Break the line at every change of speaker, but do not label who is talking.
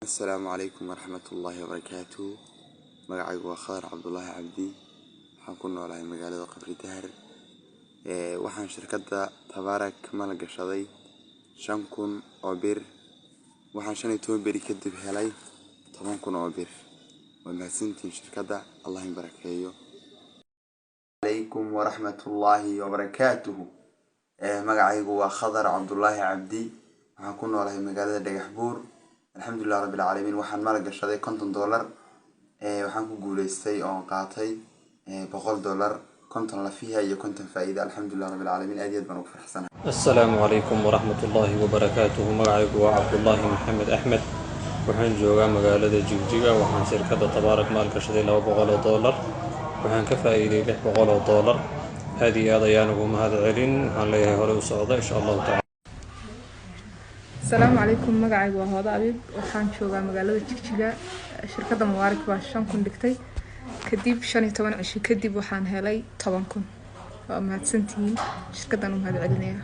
Asalaamu calaykum waraxmatullaahi wabarakaatuh. Magacaygu waa Khadar Cabdulaahi Cabdi. Waxaan ku noolahay magaalada Qabri Dahar. Waxaan shirkadda Tabaarak maalgashaday 5000 oo bir. Waxaan 15 beri kadib helay 10,000 oo bir. Waa mahadsantihiin shirkadda, Allah in barakeeyo. Calaykum waraxmatullaahi wabarakaatuhu. Magacaygu waa Khadar Cabdulaahi Cabdi. Waxaan ku noolahay magaalada Dhagax Buur. Alxamdulilah rabbil caalamiin. Waxaan maalgashaday $50. Waxaan ku guuleystay oon qaatay $100, 50 lafiha iyo 50 faa'iida. Alxamdulilah rabbil caalamiin, aad iyo aad baan ugu faraxsanahay.
Asalaamu calaykum waraxmatullaahi wabarakaatuhu. Magacaygu waa Cabdullaahi Maxamed Axmed, waxaan joogaa magaalada Jigjiga. Waxaan shirkadda Tabaarak maalgashaday $200, waxaan ka faa'iiday $600. Aad iyo aad ayaan ugu mahad celin. Waxaan leeyahay hore u socda, insha Allahu tacala.
Asalaamu calaykum. Magacaygu waa Hoodo Abiib, waxaan joogaa magaalada Jigjiga. Shirkadda Mubaarak baa 5000 dhigtay. Kadib 15 cisho kadib waxaan helay 10,000. Waa mahadsantihiin, shirkaddan u mahad celinaya.